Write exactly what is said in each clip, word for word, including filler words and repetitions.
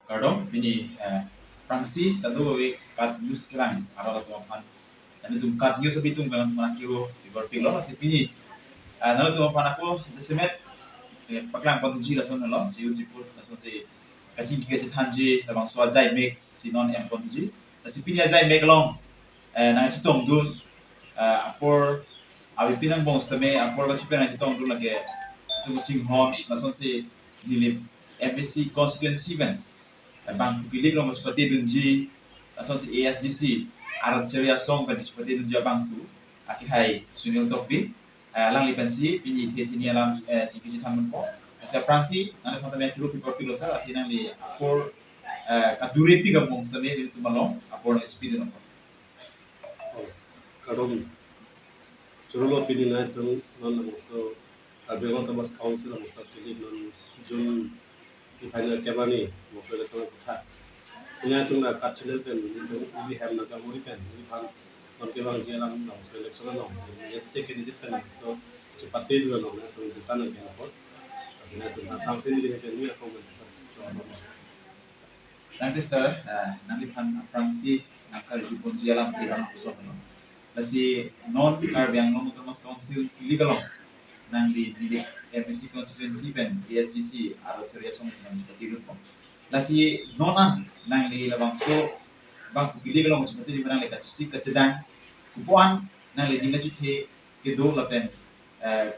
Kardom, pini, eh, aphrangsi, ta do ave KAT News kelang, arlo atum aphan. Nanglitum KAT News abitung kelang mana kiro, di berpik lo, lasi pini, eh, nanglitum aphan ako, jasemet, eh, paklang ponji lason lo, jiu jiput, lasonsi, kachingki kachethanji, labangso ajai mek, si non em ponji. Lasi pini ajai mek along, eh, nangchetongdun, eh, apor, avi pinang bong seme, apor kachipen nangchetongdun lake, itum chinghon, lasonsi, Nilip MAC constituency pen, eh, bangphu kilik along chepatedunji, lasonsi ASDC, arat chari asong pen chepatedunji abangphu, akehai Sunil Tokbi, eh, alangli pensi, pini the thini alam, eh, chingki chethan ponpo. Lasi aphrangsi, nangliphan tame kilo pipor pilo sir, athe nangli apor, eh, kadure pi gabong seme nelitum along, apor nangchepidun ponpo. Oh, kardom. Choro lo pini nangtum non labangso Karbi Anglong Autonomous Council labangso kilik non June ni final kebani labangso election aphuthak. Pini nangtum la KAT channel pen nelitum ili hem nangkanguri pen neliphan non kevangji alam labangso election along ASDC candidate pen labangso chepatedun along nangtum juta nangkangkot. Lasi nangtum aphrangsi neli pen neli akomen choro lo. Thank you, sir. Ah, nangliphan aphrangsi nangkarju ponji alam tirang kosong lo. Lasi non Karbi Anglong Autonomous Council kilik along nangli Nilip MAC constituency pen ASDC arat chari asong si nangchepatedun ponpo. Lasi non an nangli labangso bangphu kilik along chepatedun nangli kachesik kachedang, kopi-an nangli ning kachethe kedo lapen, eh,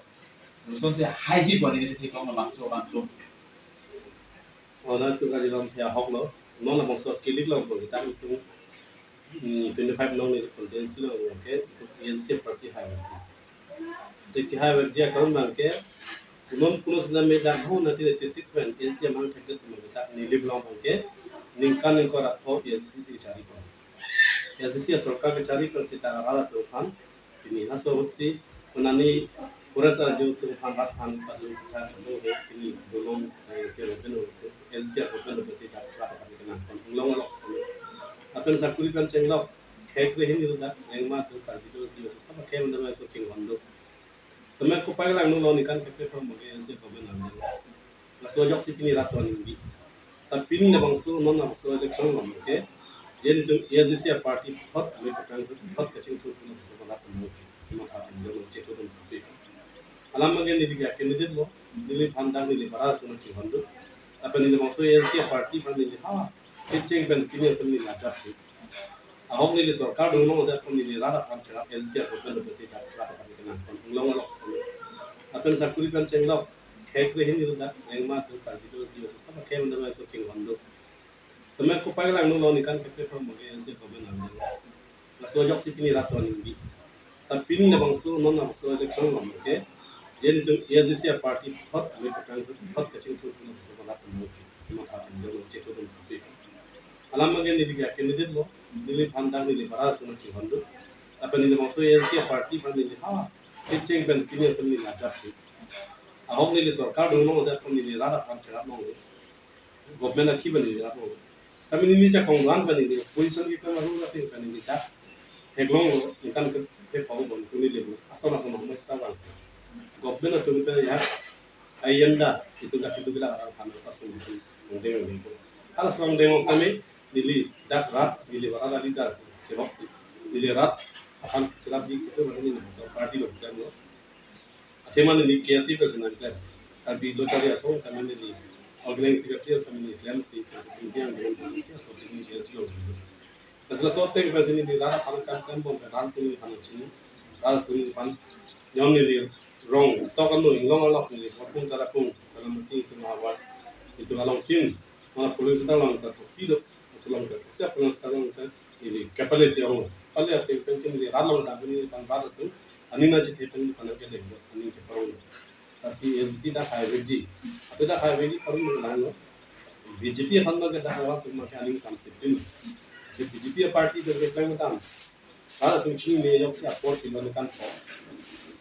lasonsi haiji pu aning kachethe along labangso bangso. Wana tu kali lam ya hok lo, non labangso kilik along bagi tang tu, hmm, twenty-five nong ni constituency along ke, ASDC party haiverji. Te kehaiverji akaron abang ke, non puno sena me dak ho nineteen eighty-six pen ASDC amang thekdet abang ke dak Nilip along abang ke, ningkan ingkoi ra pho ASDC si chari pon. ASDC asorkar kechari pen seta arat atum aphan, pini laso ahut si, konani forest arju atum aphan rat aphan pajun kutha chalo he, pini dolong, eh, ASDC aropen, ASDC aropen lo pensi dak rat aphan kenang pon inglong alok. Lapen sakuri pen chenglok, khek rehin ilu dak, rengma do, karbi do, diyo sesama khem dama so chinghon do. Seme kopai lang nu lo ningkan kepre pho mage ASDC government ang. Laso ajoksi pini rat atum ningbi. Ta pini labangso non labangso election along ke, je nelitum ASDC party hot ame patang hot kachingthur pun labangso rat atum ke. Cuma kata yang lo cek turun tapi. Alam mage neli ke candidate lo, neliphan dak neli bara atum chinghon do. Tapi neli labangso ASDC party aphan neli ha, kecheng pen pini asal neli ajak si. Ahok neli sorkar dun lo dak pun neli rat aphan cherap ASDC aropen lo pensi dak rat aphan kenang pon inglong alok. Lapen sakuri pen chenglok, khek rehin ilu dak, rengma do, karbi do, diyo sesama khem dama so chinghon do. Seme kopai lang nu lo ningkan kepre pho mage ASDC government ang. Laso ajoksi pini rat atum ningbi. Ta pini labangso non labangso election along ke, je nelitum ASDC party hot ame patang hot kachingthur pun labangso rat atum ke. Cuma kata yang lo cek turun tapi. Alam mage neli ke candidate lo, neliphan dak neli bara atum chinghon do. Tapi neli labangso ASDC party aphan neli ha, kecheng pen pini asal neli ajak si. Ahok neli sorkar dun lo dak pun neli rat aphan cherap lo. Government akhi pen neli rat lo. Sami neli jakong duan pen neli, position keklem aru rat pen neli dak. Theklong lo, ningkan kepre pho bon tu neli lo. Asal asal nama sa bang. Government atum pen ya, ayanda, itu dak itu bila orang kami pas neli. Mungkin mungkin. Kalau seorang demo kami, neli dak rat, neli bara rat leader, cewok si. Neli rat, aphan cherap di itu masih neli, so party lo, dan lo. Athema neli KAAC president nangklem. Karbi Lo Charli Asong kami neli organizing secretary asong neli klem si, si India neli si asong neli KAAC lo. Laso laso ateng pensi neli rat aphan kam kam bom rat atum aphan chini, rat atum aphan nyon neli rong tok anu inglong alok neli Botpung Tarapung, Kalamati itu Mahabat itu along tin, mana polling station along ta toksi do, laso along ta toksi polling station along ta neli kepale si ong. Pale ateng pen neli rat along ta neli pan rat atum, aning nangchethe pen pan nangkeleng, aning keparong. Lasi ASDC dak haiverji. Ate dak haiverji parong nang lo. BJP aphan ma ke dak awa tu ma ke aning samsip tin. Je BJP party dak keklem dam. Rat atum chinine ajoksi apor pilo ningkan pho.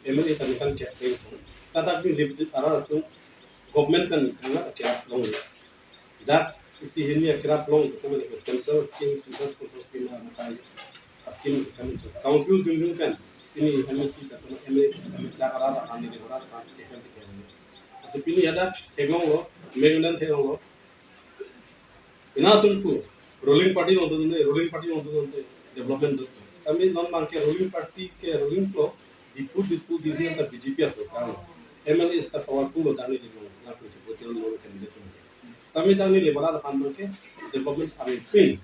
MLA ta ningkan kep pho. Setadak ni lip rat atum government kan thangta kerap long. Dak isi hini kerap long, sama dengan central scheme, central sponsor scheme, apa scheme kami tu. Council jungjung kan, ini MAC kata, MLA kata, dak arat akan ini, arat akan ini, kan ini. Lasi pini ada theklong lo, megunan theklong lo. Ina tungku ruling party along tu ne, ruling party along tu ne development do. Kami non abang ke ruling party ke ruling klo, Diphu Dispur Dili anta B J P asai kan. M L A ta powerful lo tangni di mo, na kunci vote lo candidate lo. Kami tangni le bara pan abang ke development kami pin.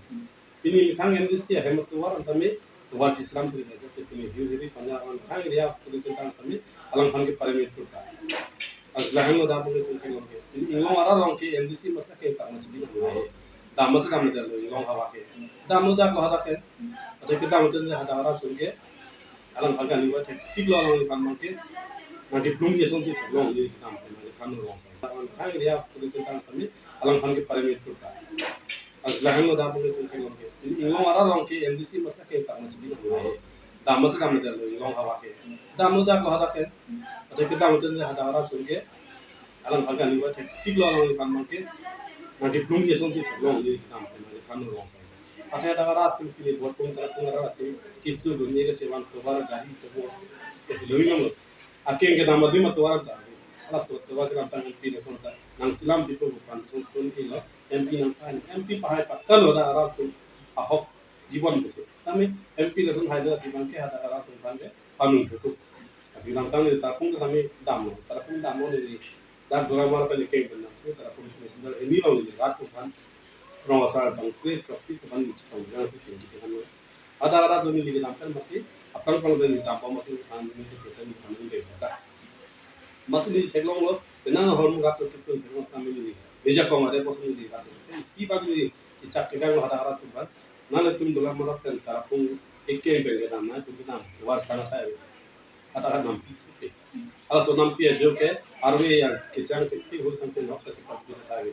Pini methang M D C ahem tovar anta me tovar chisram pri da se pini hiu hiri panya orang thang area police tang kami alangphan ke parameter ta. Ang lahan lo da pun itu kan ke. Inglong ara along ke M D C masa ke tak macam ni nai. Dam masa dam da lo Inglong hawa ke. Dam lo da ko hada ke. Ada ke dam lo da hada ara pun ke. Alangphan ke ni wa thek thik lo alangphan abang ke. Nang ke plung ye son si long ni dam ke nang ke than lo long sa. Alangphan ke parameter ta. Ang lahan lo da pun itu kan ke. Inglong ara along ke M D C masa ke tak macam ni nai. Dam masa dam da lo Inglong hawa ke. Dam lo da ko hada ke. Ada ke dam lo da hada ara pun ke. Alangphan ke ni wa thek thik lo alangphan abang ke. Nang ke plung ye son si long ni dam ke nang ke than lo long sa. Athe hada ara pun pini bot pun tara pun ara pun kisu dunia ke chewan tovar gari tovar ke lo ni lo. Akeng ke nama di ma tovar ta. Ala so tovar ke tang M P na son ta. Nang silam di pun pan son tun ilo. M P nang pan. M P pahai pakal lo da ara pun ahok jibon besi. Kami M P na son hai da di abang ke hada ara pun abang ke panung tutup. Asi nang tang ni tapung kami dam lo. Tapung dam lo ni. Dak dua mar kali keng benam si, tapung national ini lo ni rat pun pan. Rong asar bang kue proxy ke pan ni pang nang si keng kita kan. Ada ada tu ni di dam kan masih, apang pang dan dam pang masih pan ni kita ni pan ni kita. Masih ni theklong lo, benang hol mu rat tu kisun theklong kami ni. Meja kong ada pos ni di rat. Si bang ni cicak ke gang ada rat tu bas. Nale tum dola marat kan tapung ekke bang ke dam na tu dam. War sana saya. Hada kan nampi. Ala so nampi ajo ke arve yang kejang ke ti hul tang tin hok ta cepat kita tahu.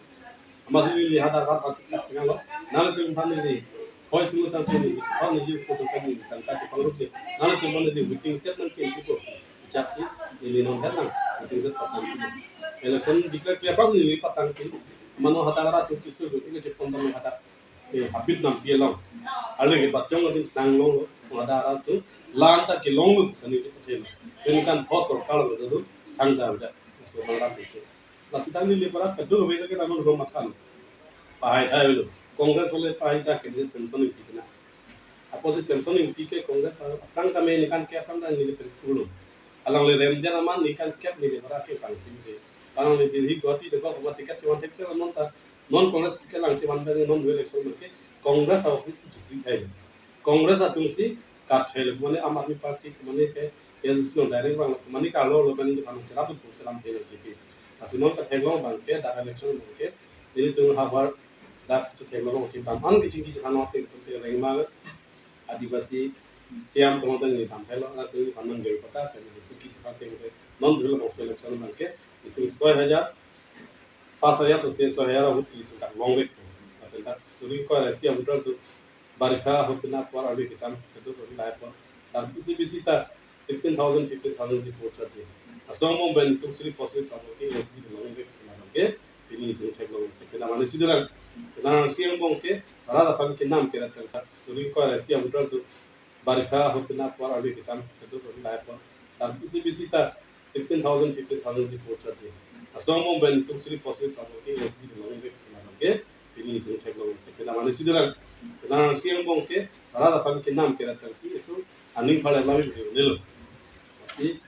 Masih ni hada rat masih tak kenal lo. Nale tum pan ni. Hoi sungguh tang tin ni. Pan ni ko tang ni tang ka cepat rup si. Nale tum pan ni waiting set nang tin ko. Cak si ni non helang. Waiting set patang tin. Election declare clear pas ni patang tin. Mano hada rat tu kisu ko ini cepat tang hada. Eh, habit nampi along. Arle ke bachong adim sang long lo, hada ara tu, lan ta kelong lo, sani ke pathe lo. Pini kan phos sorkar lo tu, thang da da, so bang ram ke. Lasi tangni le para kedo ke ke namun rom mathan. Pahai thai lo. Congress wale pahai ta ke Samson Ingti kena. Apotsi Samson Ingti ke Congress aphrang kami ni kan ke aphrang ta ni le pen lo. Alangle rem jan aman ni kan ke ni le para ke pang sim ke. Alangle Delhi Guwahati de ko ticket chevan thek se non ta. Non Congress ke lang chevan bang non election ke Congress a office jukti thai. Congress atum si kat thai mane Aam Aadmi Party mane ke A S D C non direct bang mane ka lo lo kan di panu chera tu selam thai G P. Asi non ka theklong bang ke da election bang ke ini tu habar da tu theklong ki tam an ki chingki chethan te tu te rengma Adivasi siam tong tang ni tam thai lo na tu pan nang gel kota kan ni ki chethan te non dulu bang election bang ke itu soi hajar pas hajar so se so hajar ahut ki dak long vek. Lapen dak suri ko resi amutras do barikha ahut na por arve kecham kedo ko lai por. Dak bisi bisi ta sixteen thousand, fifteen thousand si por charge. Asong mong ben tuk suri pos vek ta ke resi long vek na ke pini tung thek long se kena mane si dolang. Kena si yang bong ke rara pan ke nam ke dak suri ko resi amutras do barikha ahut na por arve kecham kedo ko lai por. Dak bisi bisi ta sixteen thousand, fifteen thousand si por charge. Asong mong ben tuk suri pos vek ta ke resi long vek na ke pini tung thek long se kena mane si dolang. Kena si yang bong ke rara pan ke nam ke dak si itu aning phala lami ke nelo. Si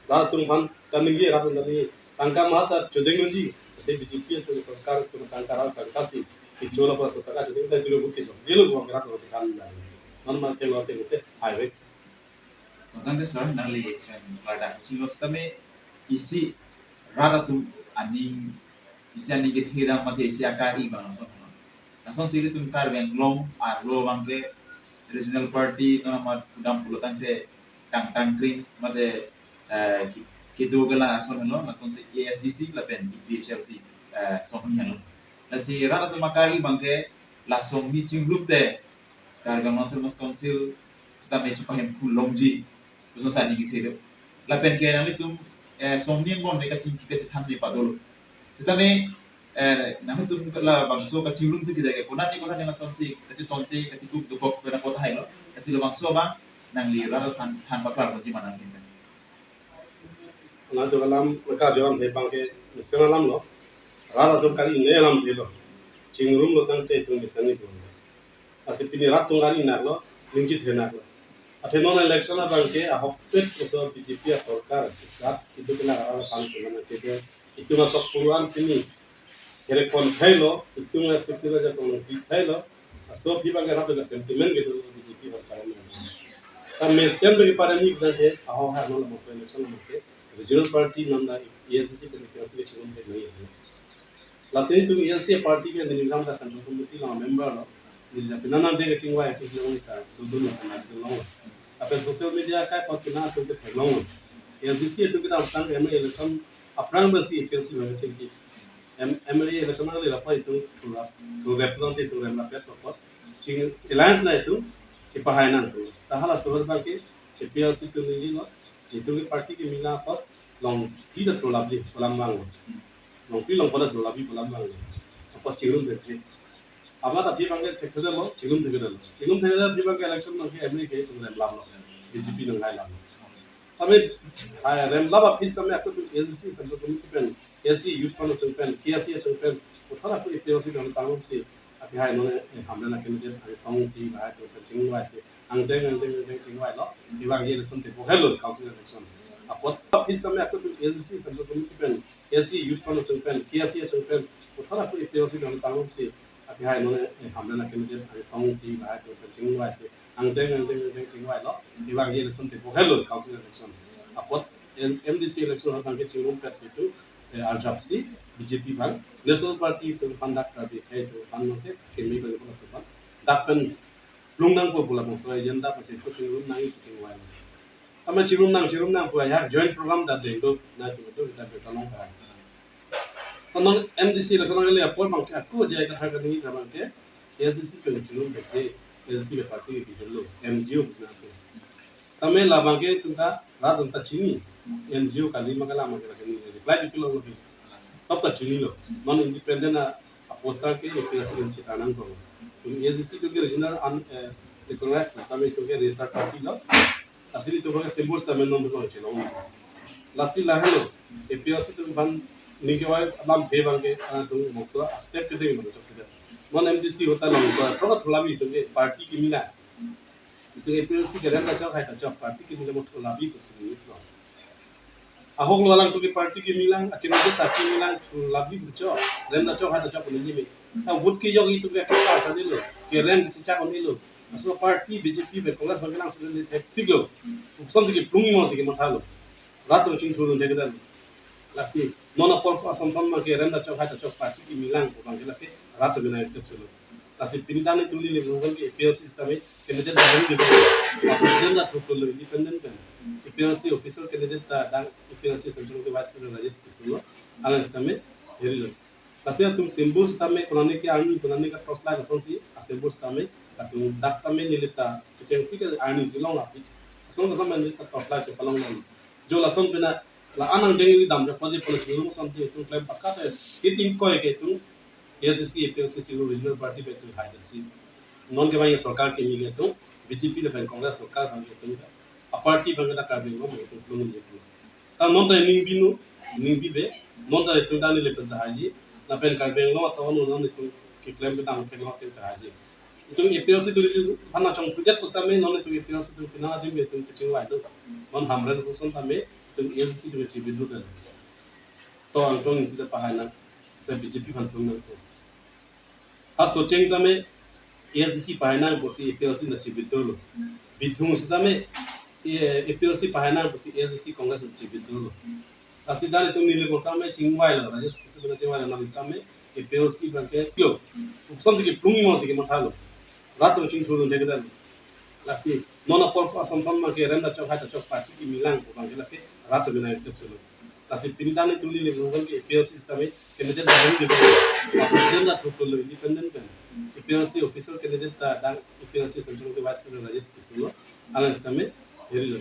rara tung pan kan ningje rara tung ni tangka maha ta chodeng ji. Te B J P tu sorkar tu tangka rara tangka si kichola pa sorkar chodeng ta juro bukit lo. Nelo bong rara tung kan na. Non ma te lo te te hai vek. Tangte sir, nangli kan pada silo setame isi rat atum aning, isi aning kethe dam mate isi akar-i bang lason. Lason si ilitum Karbi Anglong arlo bang ke regional party non amat pudam pulo tangte tang tang kring mate, eh, ki-, kedo ke lason lo, lason si A S D C lapen A P H L C, eh, song ni lo. Lasi rat atum akar-i bang ke lason ni chingrum te Karbi Anglong Autonomous Council setame chepahemphu longji. Puson sa aning kethe do. Lapen ke nanglitum, eh, song ni angbong ne kachingki kachethan ne padolo. Setame, eh, nanglitum labangso kachingrum te kida ke konat ni konat ni lason si kachetonte katikup dokok pena kota hai lo. Lasi labangso bang nangli rara than than paklar longji ma nangli. Nangtum alam ka jawab he bang ke mesen alam lo. Rara atum kali ne alam he lo. Chingrum lo tangte itum mesen ni bun. Lasi pini rat tung ari naklo, ningji the naklo. Athe non election abang ke ahokpet koso B J P asorkar, rat itum kena arang pan kena na kede. Itum asok puruan pini. Kere kon thailo, itum a sixty la ja kon pi thailo. Aso phi bang ke rat ka sentiment ke tu B J P sorkar na. Ta mesen bagi pada ni bang ke, aho ha non la maso election abang ke. Regional party non la A S D C ke, ke, ke chingrum the nai. Lasi itum A S D C party ke neli ram ta central committee la member lo. Neli la pina nang de ke chingvai ke long ta, dudun lo kana dudun long. Ape social media kai pot pina tu ke long. A S D C tu kita utang M L A election aphrang besi A P L C bang chingki. M, M L A election nang le la pa itum tu rap, tu rap long te tu rem la pet pot. Ching alliance na itum chipahai nang tu. Ta hala sohor bang ke A P L C tu neli lo. Itum ke party kemila apot longpi ta thulabli pulam vang. Longpi longpo ta thulabli pulam vang. Apot chingrum thekthe. Amat aphi bang ke thekthe lo, chingrum thekthe lo. Chingrum thekthe aphi bang ke election bang ke M L A ke itum rem lam lo. B J P nang hai lam lo. Tame, hai, rem lam aphi tame aku tu A S D C central committee pen, A S D C youth pen, pen, K S A pen, pen, uthar aku A P L C pen tanglo si. Aphi hai non, eh, hamdan a candidate, hai tong ti, hai tong pen chingrum hai si. Angdeng, angdeng, angdeng chingvai lo. Iba ke election te bohel lo, council election. Apot office tame aku tu A S D C central committee pen, A S D C youth pen, pen, K S A pen, pen, uthar aku A P L C pen tanglo si. Aphi hai non, eh, hamdan a candidate, hai tong ti, hai tong pen chingvai si. Angdeng, angdeng, angdeng chingvai lo. Iba ke election te bohel lo, council election. Apot M-, M D C election abang ke chingrum pet si tu, eh, arjap si, B J P bang, National Party tu pandak ta di, eh, tu pan non te, kemi bang tu pan. Dak pen plung nangpo pu labangso agenda pensi ko chingrum nang ipu chingvai. Ama chingrum nang, chingrum nang pu ajahak joint program ta deng do, na chingrum do kita betonong ka. Sa non M D C election nang le apor bang ke ako jai ka thak ni ka bang ke A S D C ke chingrum bek ke, A S D C ke party ke bijelo, N G O bisna ke. Tame labang ke itum ta, rat itum ta chini, N G O kali ma kali ma ke la ke ni reply bipi lo lo ke. Sob ta chini lo, non independent a a poster ke A P L C nang chita nang kong. Itum A S D C itum ke regional an, eh, recognized na, tame itum ke registered party lo. Lasi itum ke symbol tame non lo chelo. Lasi lahen lo, A P L C itum ban ningke wai lam phe bang ke, ah, itum mokso a step ke ding bang chok ke. Non M D C hota long so, throka thulabli itum ke party kemila. Itum A P L C ke rem ta chok hai ta chok party kemila mo thulabli ko sini lo. Ahok lo alang tu ke party kemilang, akim tu party kemilang, labli bucho, rem ta chok hai ta chok pun ni me. Ta vote kejok itum ke kesa sa ni lo, kerem chichak ni lo. Aso party B J P be Congress bang kelang sini thek tik lo. Ukson si ke plung imo si ke matha lo. Rat tu chingthur lo thek dan. Lasi, non apor ko asom som ma kerem ta chok hai ta chok party kemilang ko bang ke lake, rat tu bina accept lo. Lasi pini dan itum neli lason ke A P L C tame candidate dang di. President ta thurlo independent kan. A P L C official candidate ta dang, A P L C central ke vice president Rajesh Tisso lo. Alang tame heri lo. Lasi atum symbol tame konane ke army, konane ke torchlight ason si a symbol tame atum dak tame neli ta kecheng si ke army si long api. Ason kasam neli ta torchlight chepalong nang. Jo lason pena la anang deng ili dam ja podi polo chingrum ason ti itum klem pakat eh. Seat ingkoi ke itum A S D C, A P L C, Chingrum regional party pen itum hai si. Non ke bang sorkar kemili atum, B J P lapen Congress sorkar bang itum. A party bang ke ta Karbi Anglong bang itum plung ni itum. Sa non ta ningbi nu, ningbi be, non ta itum ta neli pen ta haiji, lapen Karbi Anglong atum non itum keklem pen ta nangpek lo pen ta haiji. Itum A P L C tu itum hana chong pudet pusitame non itum A P L C tu pina adim be itum kechingvai do. Non Hamren ason tame itum A S D C tu kechingvai do. To angtong itum ta pahai nang, ta B J P aphan plung nangpo. Ha Socheng tame A S D C pahai nang pusi A P L C na chibit dolo. Bithung sitame, eh, A P L C pahai nang pusi A S D C Congress na chibit dolo. Lasi dan itum neli ko tame chingvai lo, Rajesh Tisso na chingvai lo, nang tame A P L C bang ke lo. Ukson si ke plung imo si ke matha lo. Rat tu chingthur lo thek dan. Lasi, non apor ko asom som ma kerem ta chok hai ta chok party kemilang ko bang ke lake, rat tu bina accept lo. Lasi pini dan itum neli lason ke A P L C tame candidate dang di. President ta thurlo independent kan. A P L C official candidate ta dang, A P L C central ke vice president Rajesh Tisso lo. Alang tame heri lo.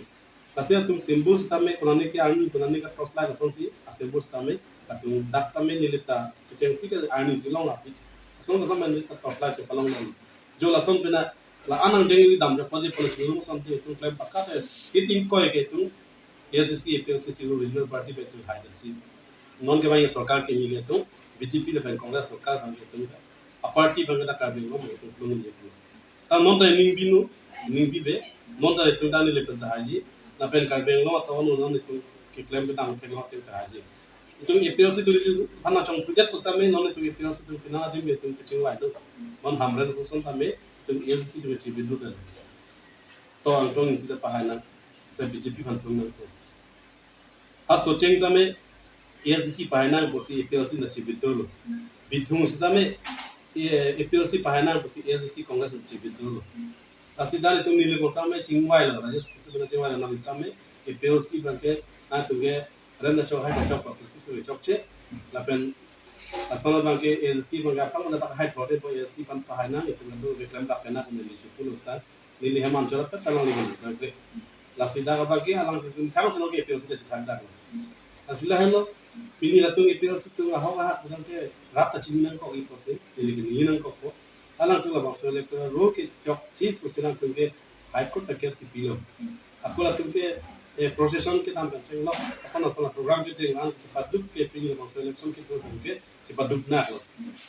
Lasi atum symbol tame konane ke army, konane ke torchlight ason si a symbol tame atum dak tame neli ta kecheng si ke army si long api. Ason kasam neli ta torchlight chepalong nang. Jo lason pena la anang deng ili dam ja podi polo chingrum ason ti itum klem pakat eh. Seat ingkoi ke itum A S D C, A P L C, Chingrum regional party pen itum hai si. Non ke bang sorkar kemili atum, B J P lapen Congress sorkar bang itum. Aparty abang ke dak Karbi Anglong abang itum plung nangji. Seta non ta ning binu, ning bibe, non ta itum ta neli pen ta haji, lapen Karbi Anglong atum non itum keklem kedam theklong atum ta haji. Itum A P H L C atum itum hana chongpudet pusitame non itum A P H L C atum pini adim itum kachingvai do. Non Hamren Association tame itum A S D C atum chibidut dan. To angtong itum ta pahai nang, ta B J P aphan plung nangkok. Ha Socheng tame A S D C pahai nang pusi A P H L C ta chibidut lo. Bithung sitame, eh, A P H L C pahai nang pusi A S D C Congress ta chibidut lo. Lasi dak itum neli pusitame chingvai lo, Rajesh Tisso ta chingvai lo, nang tame A P H L C abang ke, nangtum ke ren ta chok hai ta chok pa, practice ta chokche. Lapen lason abang ke A S D C abang ke aphrang ta hai thode po, A S D C aphan pahai nang, itum ta keklem dak pen nang neli chipulo seta. Neli hem anchot apet ta alangli neli ta kre. Lasi dak abang ke alangtum thang seno ke A P H L C ta chithak dak. Lasi lahenlo, pini latum A P H L C atum ahok ahak abang ke rat ta chini nangkok ipo si, neli ke neli nangkokpo. Alangtum labangso electoral roll ke chokche pusi alangtum ke High Court ta case kepilo. Ako latum ke, eh, procession kedam pen chenglo, asana asana program kedeng an chepaduk ke pini labangso election kedo abang ke chepaduk naklo.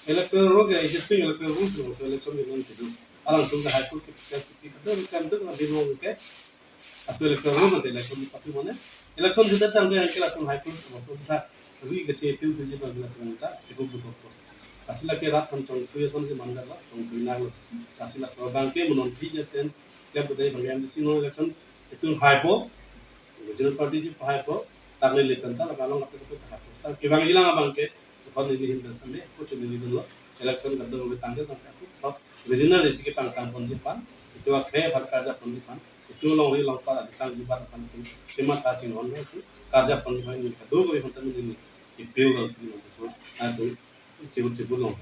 Electoral roll ke existing electoral rules labangso election ke non kedo. Alangtum ke High Court ke case kepi kedo kan tu abang ke aso electoral roll si election patu mane. Election jute tangte anke latum High Court labangso ta ri ke che appeal tuji abang latum ta ibu buko. Lasi lake rat aphan chongtui asonsi mandar lo, chongtui nanglo. Lasi laso abang ke mo non phi jaten, klem kedai abang ke M D C non election itum haipo, regional party chipahaipo, dak neli pen ta laga along ape ape ta haipo. Seta kevang ilang abang ke, kon neli hin das tame, ko chun neli dolo, election kadokave tangte tangte ako, regional isi kepangtang ponji aphan, itum akhei aphan karja ponji aphan, itum longri longpat aditang jubat aphan itum, sima ta chinghon lo itum, karja ponji aphan neli kadokave aphan tame neli appeal lo itum, so, atum, chibur chibur long.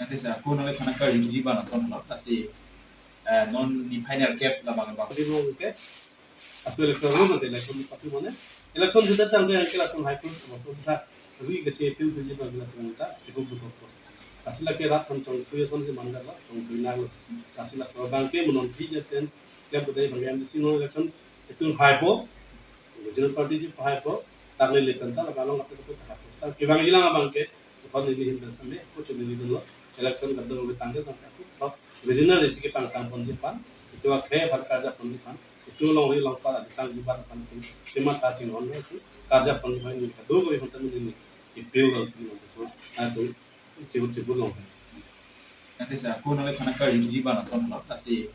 Nanti sa, ako nangli aphan karjuji abang ason lo, lasi, eh, non niphai nerkep labang abang. Chibur long ke, aso electoral roll si election patu mane. Election jute tangte anke latum High Court labangso ta ri ke che appeal tuji abang latum ta ibu buko. Lasi lake rat aphan chongtui asonsi mandar lo, chongtui nanglo. Lasi laso abang ke mo non phi jaten, klem kedai abang ke M D C non election itum haipo, regional party chipahaipo, dak neli pen ta laga along ape ape ta haipo. Seta kevang ilang abang ke, kon neli hin das tame, ko chun neli dolo, election kadokave tangte tangte ako, regional isi kepangtang ponji aphan, itum akhei aphan karja ponji aphan, itum longri longpat aditang jubat aphan itum, sima ta chinghon lo itum, karja ponji aphan neli kadokave aphan tame neli appeal lo itum, so, atum, chibur chibur long. Nanti sa, ako nangli aphan karjuji abang ason lo, lasi,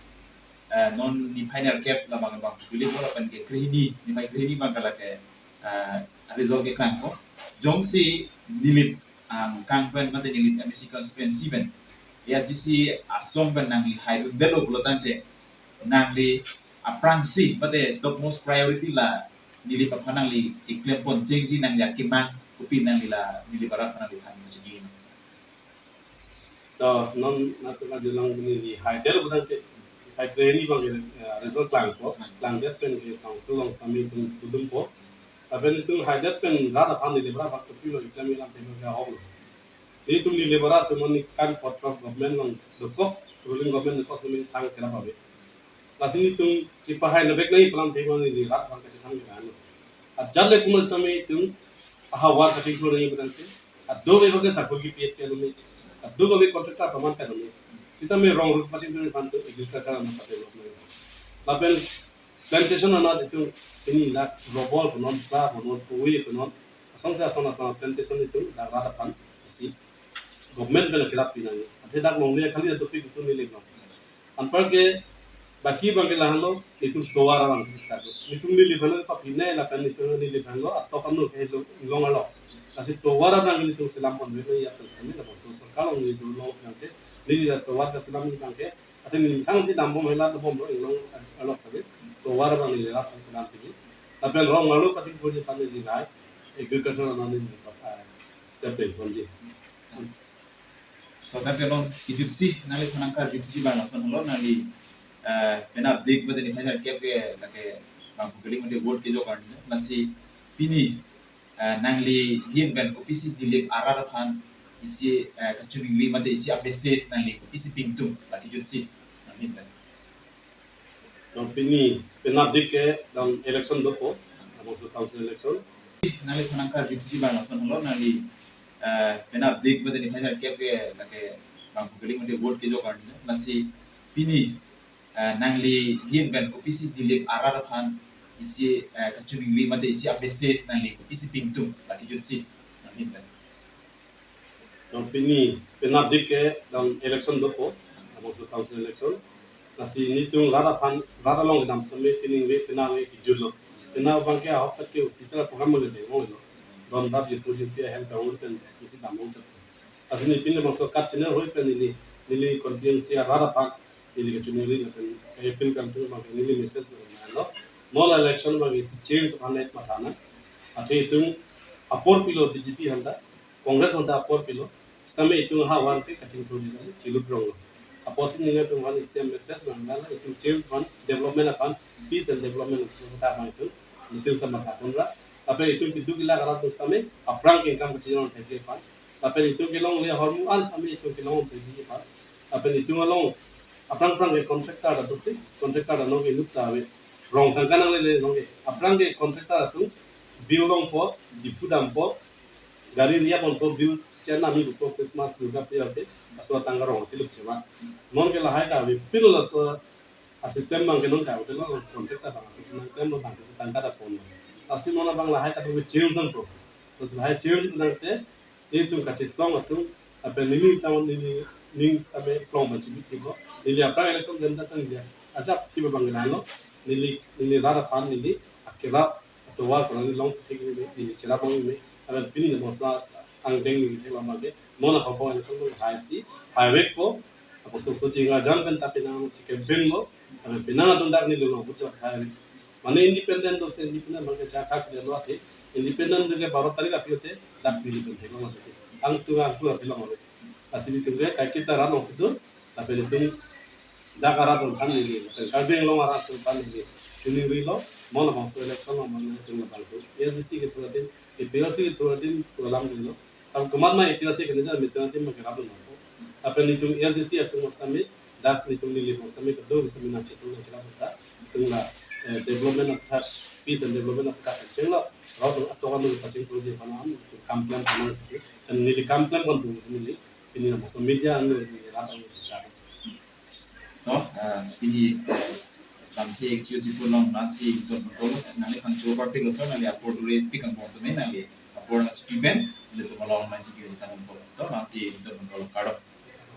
eh, non niphai nerkep labang abang, pili ko lapen ke krehini, niphai krehini abang ke lake, eh, result keklangpo. Jongsi Nilip angkang pen mate Nilip M A C constituency pen, A S D C asong pen nangli haidundetlo pulo tangte, nangli aphrangsi mate topmost priority la Nilip aphan nangli keklem pon chengji, nangli akemang kopi, nangli la Nilip arat aphan nangli than chengji. To non nangtum ajulang neli haidet abang ke, hai krehini abang ke, eh, result klangpo, klangdet pen ke council along tame itum kudumpo. Lapen itum haidet pen rat aphan neli bra bak kopi lo itum ilam tema ke ahok lo. Itum neli bra atum non ni kan potro government along dokok, ruling government dokok semi thang kerap ave. Lasi nelitum chipahai nabek nai pelam thema neli rat aphan kachethang ke ano. Ajat le pumas tame itum ahavar kachingthur nai abang ke. Ado be bage sakuri pi et ke alumi. Ado be contractor paman ke alumi. Sitame wrong route pachingthur nai aphan itum agriculture ano pate lo. Lapen plantation anat itum pini la rubber punon, sa punon, koi punon. Asong se asong asong plantation itum dak rat aphan isi government pen kerap pinang. Athe dak longle khali ado pi itum neli long. Anpar ke baki abang ke lahenlo, itum tovar abang ke siksa do. Itum Nilip aphan papi nai lapen itum Nilip aphan lo, atok ano ke lo, inglong alo. Lasi tovar abang ke itum selam pon be ya terus kami labangso sorkar along itum lo abang ke, neli la tovar keselam abang ke, athe neli thangsi dambom hela dambom lo, inglong alo kami, tovar abang neli la thang selam tinggi. Lapen rong malu pati puji tani neli rai, agriculture ano neli, ah, step dengponji. To tangte non kejutsi, nangli aphan karjuji abang ason lo, nangli, eh, penap dik mate niphai nerkep ke lake bang pukeli mate vote kejok arni, lasi pini, eh, nangli ahin pen kopisi Nilip arat aphan isi, eh, kachiningri mate isi a-message nangli kopisi pingtung, lake jutsi nangli ahin pen. To pini penap dik ke dam election dopo, labangso council election. Nangli aphan karjuji abang ason lo, nangli, eh, penap dik mate niphai kep ke lake bang kukili mate vote kejok arni. Lasi pini, eh, nangli ahin pen kopisi Nilip arat aphan isi, eh, kachiningri mate isi a-message nangli kopisi pingtung lake jutsi nangli ahin pen. To pini penap dik ke dam election dopo, abangso council election. Lasi nelitum rat aphan, rat along kedam sitame pini ningve penap ningve kejutlo. Penap abang ke ahok ke official program mangke denglo. Don dap yetu yetu ahem kaun pen isi damong chat. Lasi neli pini bangso kat channel hoi pen neli, neli constituency arat aphan neli kachiningri lapen ka-appeal kangtung abang ke neli message nanglo. Non election abang isi change aphan nangmatha nang. Athe itum apor pilo B J P aphanta, Congress aphanta apor pilo. Sitame itum ahavar ke kachingthurji kali, chilup ronglo. Apotsi nelitum aphan isi message nanglo, itum change aphan, development aphan, peace and development aphan ta abang itum, itum sitame matha tonra. Lapen itum keduk kelak arat atum sitame aphrang ke income kachiningri thekji aphan. Lapen itum kelongle ahormu an sitame itum kelong thekji aphan. Lapen itum along aphrang aphrang ke contractor ta dukti, contractor ta nonke inut ta ave. Rong tangka nanglele nonke. Aphrang ke contractor atum bill longpo, Diphu dampo, gari ria ponpo, bill chennamji pupo, Christmas, Durga Puja ke, laso atangka rong tilup cheva. Nonke lahai ta ave, pilo laso a-system abang ke nonke ave, lo contractor abang, terus nang tem lo abang, terus tangka ta ponlo. Lasi non abang lahai ta ave change nangpo. Terus lahai change nangte, nelitum kachesong atum, lapen neli tang neli ning sitame plong banchi biti bo. Neli aphrang election dem ta tang dia. Ajak tiba bang lalo. Neli, neli rat aphan neli akerap atovar kolang neli long thek neli, neli cherap bang neli. Lapen pini neli bangso angdeng neli thek lama ke. Non aphan election lo hai si, hai vekpo. Apotsi so chinga jan pen ta penang chike benlo. Lapen penang atum dak neli long bujo hai. Mane independent dos independent mane ja kak de lo ate. Independent de baro tarik api ate dak neli pen thek long ate. Angtu angtu api long ate. Lasi nelitum ke kaiketa rat along si do. Lapen itum dak arat along aphan neli, lapen Karbi Anglong arat along aphan neli chiningrilo, non abangso election along mane itum labangso A S D C ke through atin, A P L C ke through atin, through alam dilo. Tam komat ma A P L C ke nija mesen atin ma kerap lo. Lapen itum A S D C atum sitame, dak nelitum neli sitame kedo sitame nangchetong nangcherap ta, itum la, eh, development attack, peace and development attack kachenglo, rot atok amu kachingthurji aphan an, kam plan aphan si, kan neli kam plan kan tung si neli, pini nangso media anu neli rat along bichar. To, ah, pini, eh, lamthe ekchio chipo long nasi ington pangkolo, nangli aphan choro parpiklo sir, nangli apor dure pik angbong seme, nangli apor nangchipi pen, nelitum along nangchipi tangkolo. To, nasi ington pangkolo, kardom.